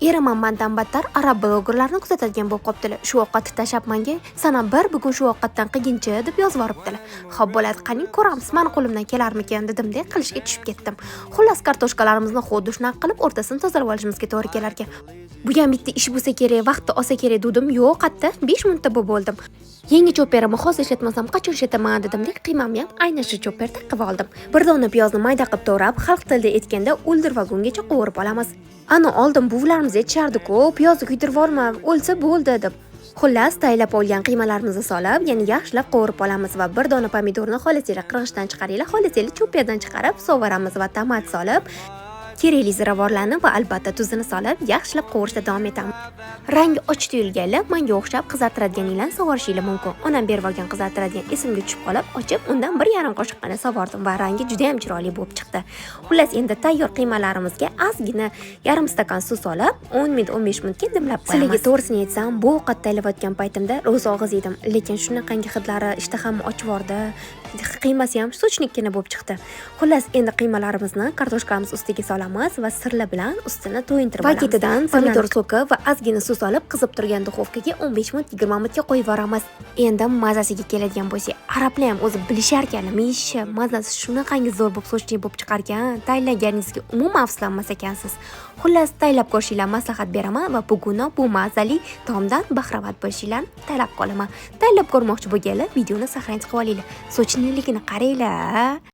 Erim ham mandan battar arab blogerlarini kuzatadigan bo'lib qolibdilar. "Shu ovqatni tashlab manga, san bir bugun shu ovqatdan qilginchi", deb yozib yuboribdilar. "Xo'p, bo'ladi, qaning ko'ramiz, mani qo'limdan kelarmikan", dedimda, qilishga tushib ketdim. Xullas, kartoshkalarimizni xuddi shunaqa qilib o'rtasini tozalab olishimizga to'g'ri kelar ekan. Bu ham bitta ish bo'lsa kerak, vaqtni olsa kerak dedim. Yo'q, qatta 5 minutda bu bo'ldim. Yangi choperimni hozir ishlatmasam, qachon ishlataman, dedimda, qiymamni ham aynan shu choperda qilib oldim. Bir dona piyozni mayda qilib to'g'rab, xalq tilida aytganda, o'ldirvagungacha qovurib olamiz. Ani oldin buvilarimiz aytishardi-ku, "Piyozni kuydirib yuborma, o'lsa bo'ldi", deb. Xullas, tayyorlab olgan qiymalarimizni solib, yana yaxshilab qovurib olamiz va bir dona pomidorni xohlasanglar qirg'ichdan chiqaringlar, xohlasanglar choperdan chiqarib sovaramiz va tomat solib, kerakli ziravorlarni va albatta tuzini solib, yaxshilab qovurishda davom etamiz. Rangi och tuyulganlar manga o'xshab qizartiradiganinglarni sovorishinglar mumkin. Onam berib olgan qizartiradigan esimga tushib qolib, ochib, undan 1,5 qoshiqqina sovordim va rangi juda ham chiroyli bo'lib chiqdi. Xullas, endi tayyor qiymalarimizga ozgina, yarim stakan suv solib, 10 minut, 15 minutga dimlab qo'yamiz. Sizlarga to'g'risini aytsam, bu ovqat tayyorlayotgan paytimda ro'za og'iz edim, lekin shunaqangi hidlari ishtahamni ochib yubordi. Qiymasi ham сочный kkina bo'lib chiqdi. Xullas, endi qiymalarimizni kartoshkamiz ustiga solamiz va sirla bilan ustini to'yintirib olamiz. Paketidan pomidor soki va ozgina suv solib, qizib turgan duxovkaga 15 minut, 20 minutga qo'yib yuboramiz. Endi mazasiga keladigan bo'lsak, arablar ham o'zi bilishar ekan nima yeyishni. Mazasi shunaqangi zo'r bo'lib, сочный bo'lib chiqar ekan, tayyorlaganingizga umuman afsuslanmas ekansiz. Xullas, tayyorlab ko'rishinglarni maslahat beraman va bugunoq bu mazali taomdan bahramand bo'lishinglarni talab qilaman. Tayyorlab ko'rmoqchi bo'lganlar videoni сохранить qilib olinglar. Сочный ligini qaranglar.